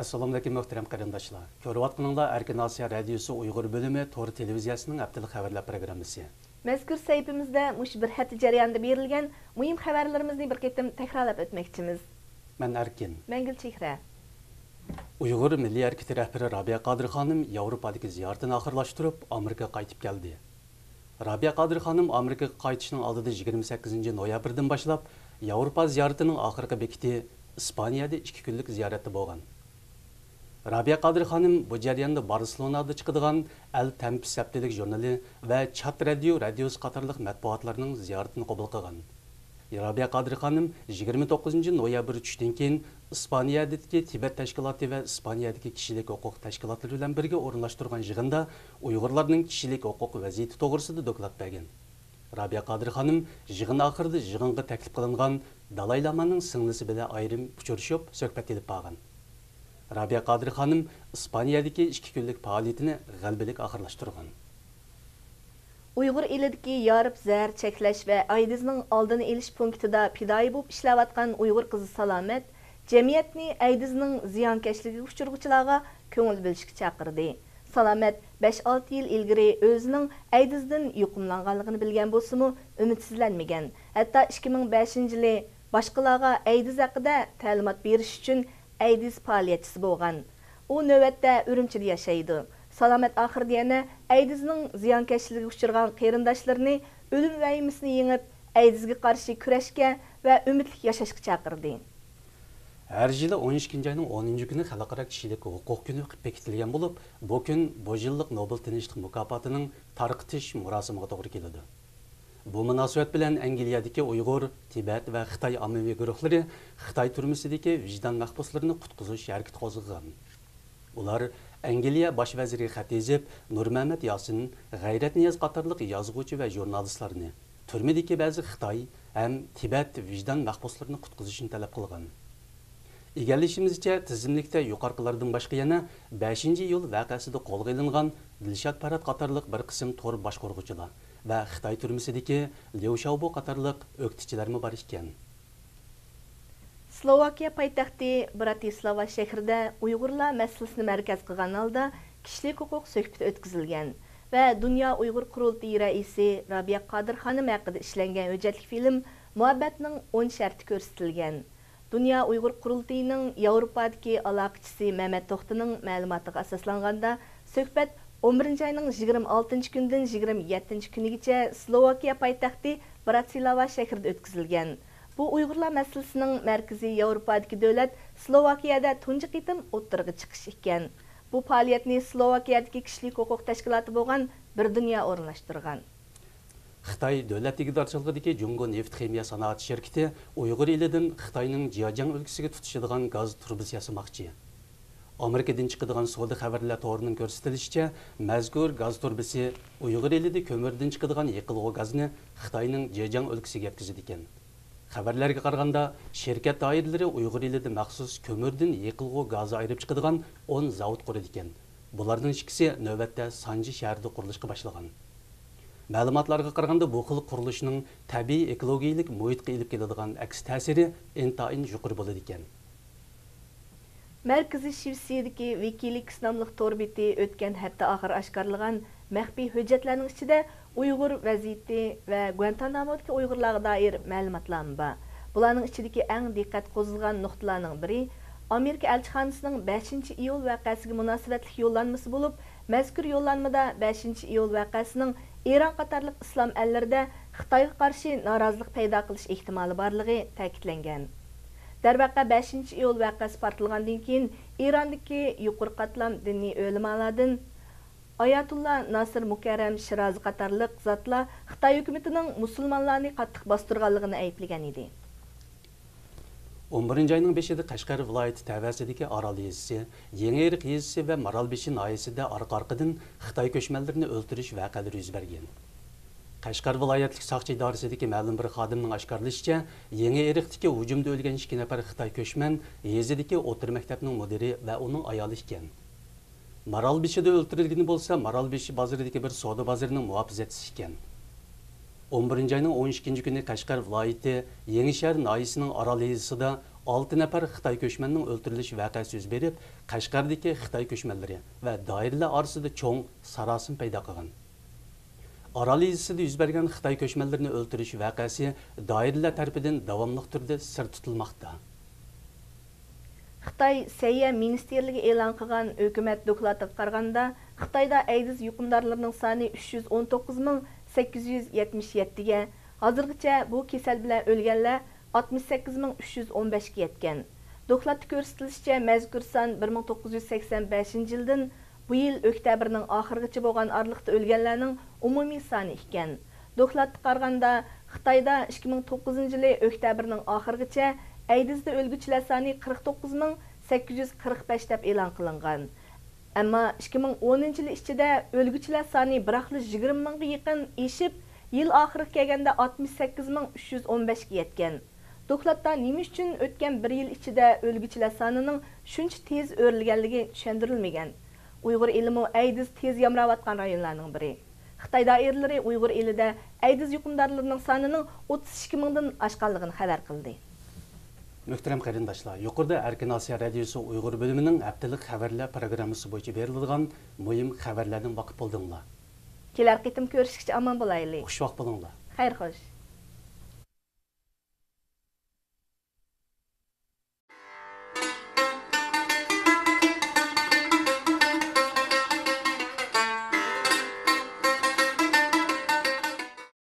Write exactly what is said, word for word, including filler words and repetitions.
ئەسسالامۇئەلەيكۇم، مۆھتەرەم قېرىنداشلار. كۆرۈۋاتقىنىڭلار ئەركىن ئاسىيا رادىيوسى ئۇيغۇر بۆلۈمى تور تېلېۋىزىيەسىنىڭ ھەپتىلىك خەۋەرلەر پروگراممىسى. مەزكۇر سەھىپىمىزدە مۇشۇ بىر ھەپتە جەريانىدا بېرىلگەن مۇھىم خەۋەرلىرىمىزنى بىر قېتىم تەكرارلاپ ئۆتمەكچىمىز. مەن ئەركىن. مەن گۈلچېھرە. ئۇيغۇر مىللىي ھەرىكىتى رەھبىرى رابىيە قادىر خانىم ياۋروپادىكى زىيارىتىنى ئاخىرلاشتۇرۇپ، ئامېرىكىغا قايتىپ كەلدى. رابىيە قادىر خانىم ئامېرىكىغا قايتىشنىڭ ئالدىدا يىگىرمە سەككىزىنچى نويابىردىن باشلاپ ياۋروپا زىيارىتىنىڭ ئاخىرقى بېكىتى ئىسپانىيەدە ئىككى كۈنلۈك زىيارەتتە بولغان. رابىيە قادىر خانىم بۇ جەرياندا بارسېلونادا چىقىدىغان ئەل تەمپىس ھەپتىلىك ژۇرنىلى ۋە چات رادىيو رادىيوسى قاتارلىق مەتبۇئاتلارنىڭ زىيارىتىنى قوبۇل قىلغان. رابىيە قادىر خانىم يىگىرمە توققۇزىنچى نويابىر چۈشتىن كېيىن ئىسپانىيەدىكى تىبەت تەشكىلاتى ۋە ئىسپانىيەدىكى كىشىلىك ھوقۇق تەشكىلاتلىرى بىلەن بىرگە ئورۇنلاشتۇرغان يىغىندا ئۇيغۇرلارنىڭ كىشىلىك ھوقۇق ۋەزىيىتى توغرىسىدا دوكلات بەرگەن. رابىيە قادىر خانىم يىغىن ئاخىرىدا يىغىنغا تەكلىپ قىلىنغان دالاي لامانىڭ سىڭلىسى بىلەن ئايرىم ئۇچرىشىپ سۆھبەت ئېلىپ بارغان. رابىيە قادىر خانىم ئىسپانىيەدىكى ئىككى كۈنلۈك پائالىيىتىنى غەلىبىلىك ئاخىرلاشتۇرغان. ئۇيغۇر ئېلىدىكى يارۇپ زەھەر چەكلەش ۋە ئايدىزنىڭ ئالدىنى ئېلىش پونكىتىدا پىدائىي بولۇپ ئىشلەۋاتقان ئۇيغۇر قىزى سالامەت جەمئىيەتنى ئەيدىزنىڭ زىيانكەشلىكىگە ئۇچرىغۇچىلارغا كۆڭۈل بۆلۈشكە چاقىردى. سالامەت بەش-ئالتە يىل ئىلگىرى ئۆزىنىڭ ئەيدىزدىن يۇقۇملانغانلىقىنى بىلگەن بولسىمۇ، ئۈمىدسىزلەنمىگەن. ھەتتا ئىككى مىڭ بەشىنچى يىلى باشقىلارغا ئەيدىز ھەققىدە تەلىمات بېرىش ئۈچۈن ئەيدىز پائالىيەتچىسى بولغان. ئۇ نۆۋەتتە ئۈرۈمچىدە ياشايدۇ. سالامەت ئاخىرىدا يەنە ئەيدىزنىڭ زىيانكەشلىكىگە ئۇچرىغان قېرىنداشلىرىنى ئۆلۈم ۋەھىمىسىنى يېڭىپ، ئەيدىزگە قارشى كۈرەشكە ۋە ئۈمىدلىك ياشاشقا چاقىردى. ھەر يىلى ئون ئىككىنچى ئاينىڭ ئونىنچى كۈنى خەلقئارا كىشىلىك ھوقۇق كۈنى بېكىتىلگەن بولۇپ، بۇ كۈن بۇ يىللىق نوبېل تىنچلىق مۇكاپاتىنىڭ تارقىتىش مۇراسىمىغا توغرا كېلىدۇ. بۇ مۇناسىۋەت بىلەن ئەنگلىيەدىكى ئۇيغۇر، تىبەت ۋە خىتاي ئاممىۋى گۇرۇھلىرى خىتاي تۈرمىسىدىكى ۋىجدان مەھبۇسلىرىنى قۇتقۇزۇش ھەرىكىتى قوزغىغان. ئۇلار ئەنگلىيە باش ۋەزىرىگە خەت يېزىپ، نۇرمەمەت ياسىن، غەيرەت نىياز قاتارلىق يازغۇچى ۋە ژۇرنالىستلارنى، تۈرمىدىكى بەزى خىتاي ھەم تىبەت ۋىجدان مەھبۇسلىرىنى قۇتقۇزۇشنى تەلەپ قىلغان. ئىگىلىشىمىزچە، تىزىملىكتە يۇقىرىقىلاردىن باشقا يەنە بەشىنچى ئىيۇل ۋەقەسىدە قولغا ئېلىنغان دىلشات پەرھات قاتارلىق بىر قىسىم تور باشقۇرغۇچىلار ۋە خىتاي تۈرمىسىدىكى ليۇ شاۋبو قاتارلىق ئۆكتىچىلەرمۇ بار ئىكەن. سلوۋاكىيە پايتەختى براتىسلاۋا شەھىرىدە ئۇيغۇرلار مەسىلىسىنى مەركەز قىلغان ھالدا كىشىلىك ھوقۇق سۆھبىتى ئۆتكۈزۈلگەن ۋە دۇنيا ئۇيغۇر قۇرۇلتىيى رەئىسى رابىيە قادىر خانىم ھەققىدە ئىشلەنگەن ھۆججەتلىك فىلىم مۇھەببەتنىڭ ئون شەرتى كۆرسىتىلگەن. دۇنيا ئۇيغۇر قۇرۇلتىيىنىڭ ياۋروپادىكى ئالاقىچىسى مەمەت توختىنىڭ مەلۇماتىغا ئاساسلانغاندا، سۆھبەت ئون بىرىنچى ئاينىڭ يىگىرمە ئالتىنچى كۈنىدىن يىگىرمە يەتتىنچى كۈنىگىچە سلوۋاكىيە پايتەختى براتىسلاۋا شەھىرىدە ئۆتكۈزۈلگەن. بۇ ئۇيغۇرلار مەسىلىسىنىڭ مەركىزى ياۋروپادىكى دۆلەت سلوۋاكىيەدە تۇنجى قېتىم ئوتتۇرىغا چىقىش ئىكەن. بۇ پائالىيەتنى سلوۋاكىيەدىكى كىشىلىك ھوقۇق تەشكىلاتى بولغان بىر دۇنيا ئورۇنلاشتۇرغان. خىتاي دۆلەت ئىگىدارچىلىقىدىكى جۇڭگو نېفىت خىمىيە سانائەت شىركىتى ئۇيغۇر ئېلىدىن خىتاينىڭ جياجياڭ ئۆلكىسىگە تۇتىشىدىغان گاز تۇرۇبىسى ياسىماقچى. ئامېرىكىدىن چىقىدىغان سودا خەۋەرلەر تورىنىڭ كۆرسىتىلىشىچە، مەزكۇر گاز تۇرۇبىسى ئۇيغۇر ئېلىدە كۆمۈردىن چىقىدىغان يېقىلغۇ گازنى خىتاينىڭ جېجياڭ ئۆلكىسىگە يەتكۈزىدىكەن. خەۋەرلەرگە قارىغاندا، شىركەت دائىرىلىرى ئۇيغۇر ئېلىدە مەخسۇس كۆمۈردىن يېقىلغۇ گازى ئايرىپ چىقىدىغان ئون زاۋۇت قۇرىدىكەن. بۇلارنىڭ ئىككىسى نۆۋەتتە سانجى شەھىرىدە قۇرۇلۇشقا باشلىغان. مەلۇماتلارغا قارىغاندا، بۇ خىل قۇرۇلۇشنىڭ تەبىئىي ئېكولوگىيىلىك مۇھىتقا ئېلىپ كېلىدىغان ئەكس تەسىرى ئىنتايىن يۇقىرى بولىدىكەن. مەركىزى شىۋېتسىيەدىكى ۋىكىلىكس ناملىق تور بېتى ئۆتكەن ھەپتە ئاخىرى ئاشكارىلىغان مەخپىي ھۆججەتلەرنىڭ ئىچىدە ئۇيغۇر ۋەزىيىتى ۋە گۇەنتانامودىكى ئۇيغۇرلارغا دائىر مەلۇماتلارمۇ بار. بۇلارنىڭ ئىچىدىكى ئەڭ دىققەت قوزغىغان نۇقتىلارنىڭ بىرى، ئامېرىكا ئەلچىخانىسىنىڭ بەشىنچى ئىيۇل ۋەقەسىگە مۇناسىۋەتلىك يوللانمىسى بولۇپ، مەزكۇر يوللانمىدا بەشىنچى ئىيۇل ۋەقەسىنىڭ ئىران قاتارلىق ئىسلام ئەللىرىدە خىتايغا قارشى نارازىلىق پەيدا قىلىش ئېھتىمالى بارلىقى تەكىتلەنگەن. دەرۋەقە، بەشىنچى ئىيۇل ۋەقەسى پارتلىغاندىن كېيىن، ئىراندىكى يۇقىرى قاتلام دىنىي ئۆلىمالاردىن ئاياتۇللا ناسىر مۇكەررەم شىرازى قاتارلىق زاتلار خىتاي ھۆكۈمىتىنىڭ مۇسۇلمانلارنى قاتتىق باستۇرغانلىقىنى ئەيىبلىگەن ئىدى. ئون بىرىنچى ئاينىڭ بېشىدا قەشقەر ۋىلايىتى تەۋەسىدىكى ئارال يېزىسى، يېڭىئېرىق يېزىسى ۋە مارالبېشى ناھىيەسىدە ئارقا-ئارقىدىن خىتاي كۆچمەنلىرىنى ئۆلتۈرۈش ۋەقەلىرى يۈز بەرگەن. قەشقەر ۋىلايەتلىك ساقچى ئىدارىسىدىكى مەلۇم بىر خادىمنىڭ ئاشكارىلىشىچە، يېڭىئېرىقتىكى ھۇجۇمدا ئۆلگەن ئىككى نەپەر خىتاي كۆچمەن يېزىدىكى ئوتتۇرا مەكتەپنىڭ مۇدىرى ۋە ئۇنىڭ ئايالى ئىكەن. مارالبېشىدا ئۆلتۈرۈلگىنى بولسا، مارالبېشى بازىرىدىكى بىر سودا بازىرىنىڭ مۇھاپىزەتچىسى ئىكەن. ئون بىرىنچى ئاينىڭ ئون ئىككىنچى كۈنى قەشقەر ۋىلايىتى يېڭىشەھەر ناھىيەسىنىڭ ئارال يېزىسىدا ئالتە نەپەر خىتاي كۆچمەننىڭ ئۆلتۈرۈلۈش ۋەقەسى يۈز بېرىپ، قەشقەردىكى خىتاي كۆچمەنلىرى ۋە دائىرىلەر ئارىسىدا چوڭ ساراسىمە پەيدا قىلغان. ئارال يېزىسىدا يۈز بەرگەن خىتاي كۆچمەنلىرىنى ئۆلتۈرۈش ۋەقەسى دائىرىلەر تەرىپىدىن داۋاملىق تۈردە سىر تۇتۇلماقتا. خىتاي سەھىيە مىنىستىرلىكى ئېلان قىلغان ھۆكۈمەت دوكلاتىغا قارىغاندا، خىتايدا ئەيدىز يۇقۇمدارلىرىنىڭ سانى ئۈچ يۈز ئون توققۇز مىڭ سەككىز يۈز يەتمىش يەتتىگە، ھازىرغىچە بۇ كېسەل بىلەن ئۆلگەنلەر ئاتمىش سەككىز مىڭ ئۈچ يۈز ئون بەشكە يەتكەن. دوكلاتتا كۆرسىتىلىشىچە، مەزكۇر سان بىر مىڭ توققۇز يۈز سەكسەن بەشىنچى يىلدىن بۇ يىل ئۆكتەبىرنىڭ ئاخىرىغىچە بولغان ئارىلىقتا ئۆلگەنلەرنىڭ ئومۇمىي سانى ئىكەن. دوكلاتقا قارىغاندا، خىتايدا ئىككى مىڭ توققۇزىنچى يىلى ئۆكتەبىرنىڭ ئاخىرىغىچە ئەيدىزدە ئۆلگۈچىلەر سانى قىرىق توققۇز مىڭ سەككىز يۈز قىرىق بەش دەپ ئېلان قىلىنغان. ئەمما ئىككى مىڭ ئونىنچى يىلى ئىچىدە ئۆلگۈچىلەر سانى بىراقلا يىگىرمە مىڭغا يېقىن ئېشىپ، يىل ئاخىرىغا كەلگەندە ئاتمىش سەككىز مىڭ ئۈچ يۈز ئون بەشكە يەتكەن. دوكلاتتا نېمە ئۈچۈن ئۆتكەن بىر يىل ئىچىدە ئۆلگۈچىلەر سانىنىڭ شۇنچە تېز ئۆرلىگەنلىكى چۈشەندۈرۈلمىگەن. ئۇيغۇر ئېلىمۇ ئەيدىز تېز يامراۋاتقان رايونلارنىڭ بىرى. خىتاي دائىرىلىرى ئۇيغۇر ئېلىدە ئەيدىز يۇقۇمدارلىرىنىڭ سانىنىڭ ئوتتۇز ئىككى مىڭدىن ئاشقانلىقىنى خەۋەر قىلدى. مۆھتەرەم قېرىنداشلار، يۇقىرىدا ئەركىن ئاسىيا رادىيوسى ئۇيغۇر بۆلۈمىنىڭ ھەپتىلىك خەۋەرلەر پروگراممىسى بويىچە بېرىلىدىغان مۇھىم خەۋەرلەردىن ۋاقىپ بولدۇڭلار. كېلەر قېتىم كۆرۈشكىچە ئامان بولايلى. خۇشۋاق بولۇڭلار. خەير خوش.